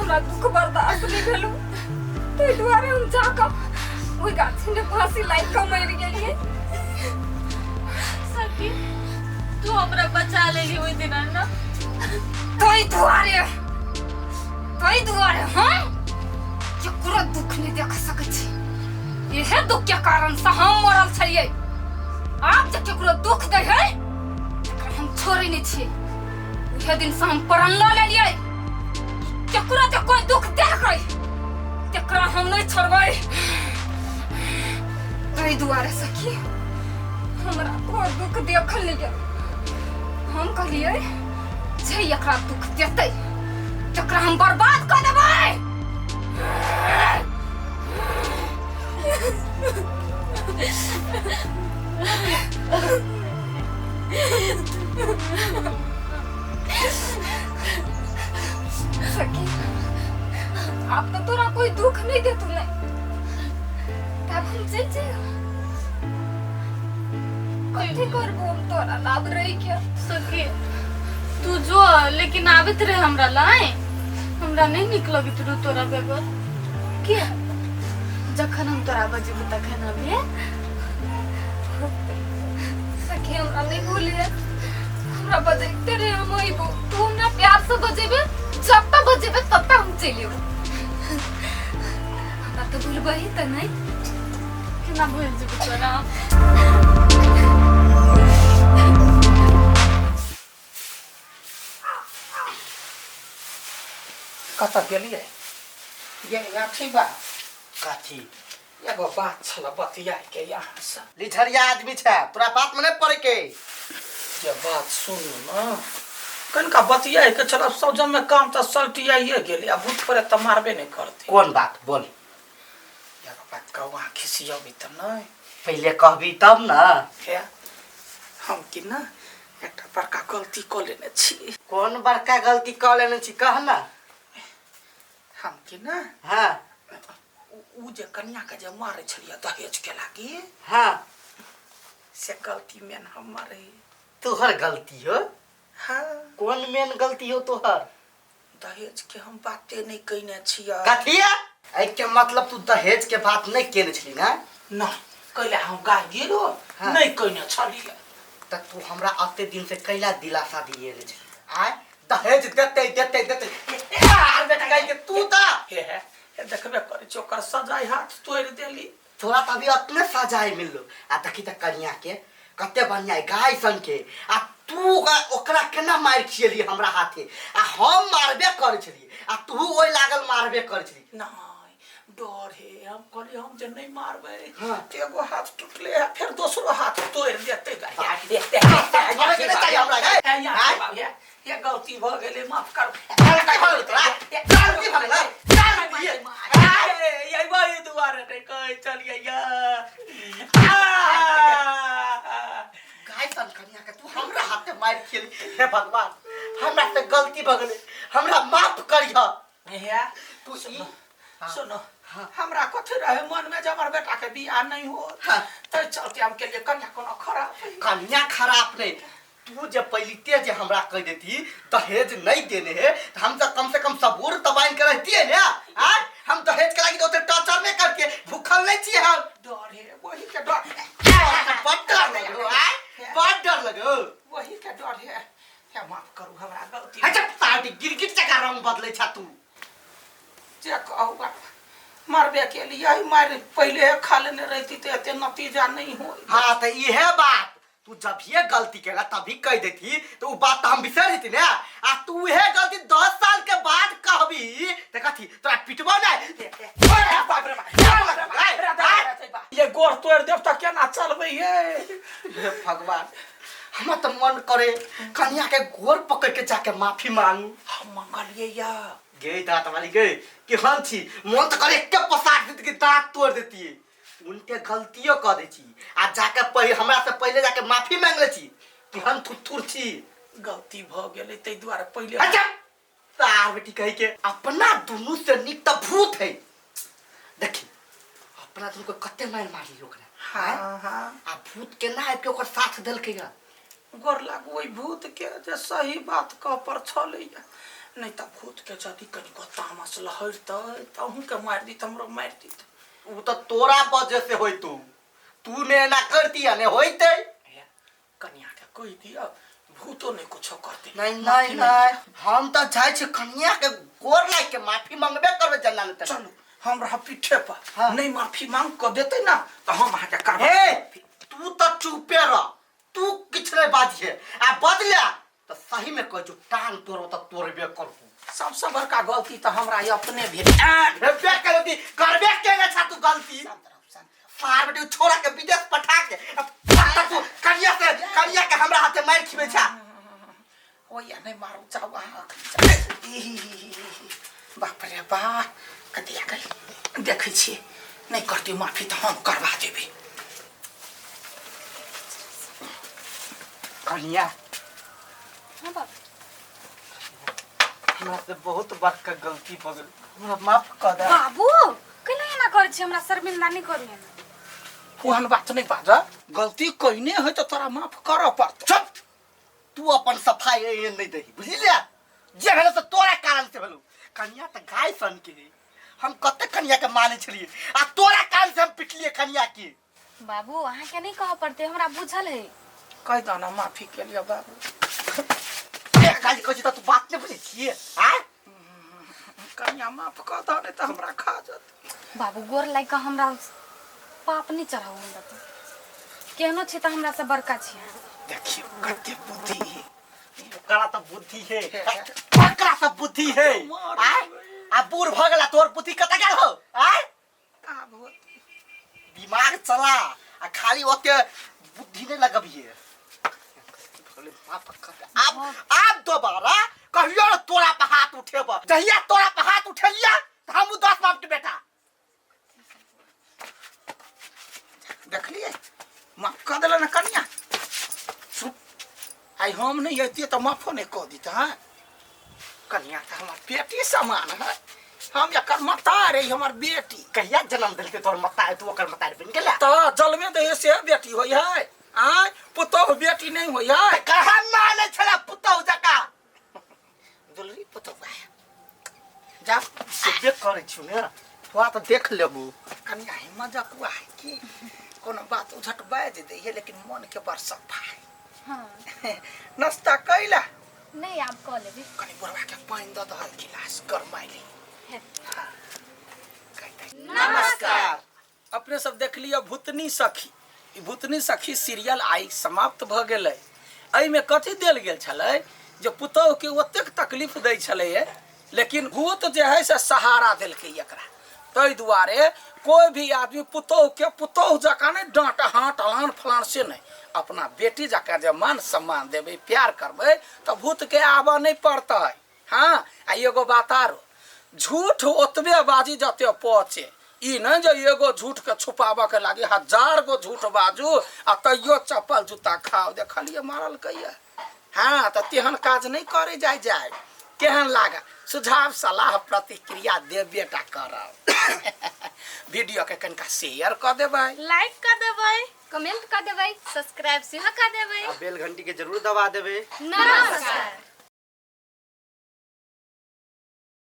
हमरा दुख बर्दाश्त नहि भेलो, ताहि दुआरे हम जाकऽ ओहि गाछी में फांसी लागि कऽ मरि गेलियै। सखी, तू हमरा बचा लेली ओहि दिन ना। ताहि दुआरे, ताहि दुआरे हम केकरो दुख नहि देख सकै छी। इहे दुख के कारण से हम मरल छलियै। आब जे केकरो दुख दै है तकरा हम छोड़ै नहि छियै। उहे दिन से हम प्रण लऽ लेलियै, केकरो जे कोई दुख देलकै तकरा हम नहि छोड़बै। ताहि दुआरे सखी, हमरा तोहर दुख देखल नहि गेल। हम कहलियै जे एकरा दुख देतै तकरा हम बर्बाद कऽ देबै। सखी, आब तो तोरा कोई दुख नहीं देतू नहीं, तब हम चल जाइयो। कथी करबो हम तोरा लाभ रही के? सखी, तू जो, लेकिन आबैत रहे हमरा लाए। हमरा नहीं निक लगैत रहू तोरा बगैर। किया? जखन हम तोरा बजेबो तखन अबिहे। सखी, हमरा नहीं भूलिए, हमरा बजैते रहे, हम अइबो। तू हमरा प्यार से बजेबे, जब तक बजेबे तब तक हम चलि अयबो। हमरा तो भूलबही तऽ नहीं? केना भूल जेबो तोरा? कतऽ गेलियै ये अथी बा? कथी? एगो बात छल बतियाके अहाँसँ। लिझरिया आदमी छै, तोरा बात में नहीं पड़े के। जे बात सुनू ने, कनिका बतियाके छल। सब जमे काम तऽ सलटियाइए गेलै, आ भूत प्रेत तऽ मारबे नहि करतै। कोन बात बोल? एगो बात कहू, अहाँ खिसियबै तऽ नहि? पहिले कहबी तब न। हे, हम कि ना एकटा बड़का गलती कऽ लेने छी। कोन बड़का गलती कऽ लेने छी, कह न। हम कि ना उ जे कनिया के जे मारै छलियै दहेज के लागी, से गलती मेन हमर है। तोहर गलती हो? हाँ। कोन मेन गलती हो तोहर? दहेज के हम बाते नहीं कइने छियै। कथिया? एहि के मतलब तू दहेज के बात नहीं केने छली ना? ना, कैला हम गाय गिरो नहीं कइने छलियै। त तू हमरा अते दिन से कैला दिलासा दिए ने छली? आय, दहेज देते देते देते यार बेटा कहि के तू त हे हे हे, देखबे करै छी, ओकर सजाय हाथ तोड़ि देली। तोरा त अभी अपने सजाय मिललो। आ देखी त कनिया के कते बढ़िया है, गाय सन के। आ तू ओकरा केना मारि खियली हमरा हाथे? आ हम मारबे करै छली आ तू ओहि लागल मारबे करै छली। नहीं, डर हे। हम कहली हम जे नहीं मारबै तऽ एगो हाथ टूटले है, फेर दोसरो हाथ तोड़ि देतै। मारबे के नहि चाही हमरा, हे? आँय? ये गलती भऽ गेलै, माफ कर। गलती भऽ गेलै तोरा? गलती भऽ गेलै? गलती? ये वही दुआरे नहि कहै छलियै। गाय सन कनिया के तू हमरा हाथे मारि खेली। हे भगवान, हमरा से गलती भऽ गेलै, हमरा माफ करिह। हे, तू ई सुनो, हमरा कथी रहे मन में जे हमर बेटा के बियाह नहीं हो, तै चलते हम के लिए कन्या कोनो खराब है। कन्या खराब नहीं, तू जे पहिलिते जे हमरा कह देती दहेज नहीं देने है, तो हम तो कम से कम सबूर दबाइन के रहतिए ने। आय, हम दहेज के लागी तो ओते टॉर्चर नहीं करतिए, भूखल नहीं छिए हम। डर है, वही के डर। बड़ डर लगो, आय, बड़ डर लगो। वही के डर है। हे, माफ करू हमरा गलती। अच्छा पार्टी गिरगिट जकाँ रंग बदलै छा तू। जे कहू बाप, मारबे के लिए ही मार पहले खा लेने रहती तो एते नतीजा नहीं हो। हाँ, तो इहे बात तू जब ये गलती केला तभी कह देती तो उ बात तो हम बिसर जेती ना। आ तू इहे गलती 10 साल के बाद कहबी तो कथी तोरा पिटबो नहीं? बाप रे बाप, ये गोर तोड़ देब त केना चलबै ये? हे भगवान, हमरा तो मन करे कन्या के गोर पकड़ के जाके माफी मांगू। हम मंगलिए या गे दांत वाली गे कि हम छी, मन तो करे के पसार देती कि दांत तोड़ देती। उनके गलतियों कर दै छी आ जाके पहिले हमरा से पहिले जाके माफी मांग लै छी कि हम थुथुर छी। गलती भ गेलै ताहि दुआरे पहिले। अच्छा तार बेटी कही के अपना दुनू से निक त भूत है। देखी अपना दुनू के कते मार मारली ओकरा। हाँ, हाँ। आ भूत केना आबि के ओकर साथ देलकै गा? गोर लागू ओहि भूत के जे सही बात कह पर छलैया, नहि तऽ भूत के यदि कनिको तामस लहरतै तऽ अहूँके मारि दित, हमरो मारि दित। उ तऽ तोरा वजह से होइतौ, तू ने एना करती ने होइतै। कनिया के कहि दिअ भूतो नहि कुछो करतै। नहीं नहीं नहीं, हम तऽ जाइ छी कनिया के गोर लागि के माफी मंगबे करबै जना ने तना। चलू हम रहब पीठे पर। हाँ। नहीं माफी मांग कऽ देतै ना तऽ हम अहाँके करबै। हे तू तऽ चुपे रह, तू किछु नहीं बाजिहे, आ बजले तऽ सही में कहै छौ टांग तोड़ो तऽ तोड़बे करबू। सबसँ बड़का गलती तऽ हमरा अपने भेल। हेबे करती, करबे केने छा तू गलती। सार बेटी छोरा के विदेश पठा के तू कनिया से कनिया के हमरा हाथे मार खिबै छा। ओया नहीं मारू, जाओ अहाँ। बाप रे बा, कतिया गई देखै छियै, नहीं करती माफी तऽ हम करवा देबै। कनिया हाँ बाबू, हमरा से बहुत बड़का गलती भऽ गेल, हमरा माफ कऽ दे। बाबू कैला एना करै छी, हमरा शर्मिंदा नहि करू एना। ओहन बात नहीं बाज, गलती कइने है तऽ तोरा माफ करऽ पड़तौ। चुप, तू अपन सफाई एहन नहीं दही, बुझलियै? जे भेलो से तोरा कारण से भेलो। कनिया तऽ गाय सन के है, हम कते कनिया के मानै छलियै आ तोरा कारण से हम पिटलियै कनिया के। बाबू अहाँके नहीं कहऽ पड़तै, हमरा बुझल है। कहि दऽ ना माफी के लिए बाबू। गाली कहै छी तऽ तू बात नहि बुझै छियै? आँय कनिया माफ कऽ दऽ, नहि तऽ हमरा खा जत। बाबू गोर लागि कऽ हमरा पाप नहीं चढ़ाऊ, हमरा पर केहनो छी तऽ हमरा से बड़का छी। देखियौ कते बुद्धि है ओकरा, तऽ बुद्धि है ओकरा, तऽ बुद्धि है। आँय आ बूढ़ भऽ गेला, तोर बुद्धि कतऽ गेल हो? आँय आब दिमाग चला आ खाली ओते बुद्धि नहीं लगबिए। आब आब दोबारा कहियो न तोरा पर हाथ उठेब, जहिया तोरा पर हाथ उठेलिया तऽ हमहूँ 10 बाप के बेटा। देखलियै माफ कऽ देल ने कनिया। चुप, आइ हम नहीं अतियै तऽ माफो नहीं कऽ दित। हाँ कनिया तऽ हमर बेटी समान है, हम एकर मतार है, हमर बेटी। कहिया जन्म देलकै तोहर मतार? तू ओकर मतार बनि गेला तऽ जलमे दे से बेटी होइ है, आय पुतोह बेटी नहीं होइ है। कहाँ मानै छला पुतोह जकाँ दुलरी पुतोह है। जा सेबे करै छु ने, थोड़ा तऽ देख लेबू। कनिया ही मजाकुआ है कि कोनो बात उझट बाजि दै है, लेकिन मन के बड़ सफा है। हाँ नाश्ता कैला नहीं, आब कऽ लेबै। कनि बुढ़वा के पानि दऽ दहल गिलास गरमाइली। नमस्कार। अपने सब देख लिअ भूतनी सखी। ई भूतनी सखी सीरियल आइ समाप्त भऽ गेलै। एहिमे कथी देल गेल छलै जे पुतोहके ओतेक तकलीफ दै छलैए, लेकिन भूत जे है से सहारा देलकै एकरा। ताहि दुआरे कोई भी आदमी पुतोहके पुतोह जकाँ नहि डाँट हाँट अलान फलान से नहि, अपना बेटी जकाँ जे मान सम्मान देबै, प्यार करबै तऽ भूतके आबऽ नहि पड़तै। हाँ आ एगो बात आरो, झूठ ओतबे बाजी जते पचे, ई नहि जे एगो झूठ के छुपाबऽ के लागी 1000 गो झूठ बाजू आ तैयो चप्पल जूता खाओ। देखलियै मारलकैया। हाँ तऽ तेहन काज नहि करे जाय जाय। केहन लागल सुझाव सलाह प्रतिक्रिया देबे टा करब। वीडियो के कनिका शेयर कऽ देबै, लाइक कऽ देबै, कमेंट कऽ देबै, सब्सक्राइब सेहो कऽ देबै आ बेल घंटी के जरूर दबा देबै। नमस्कार।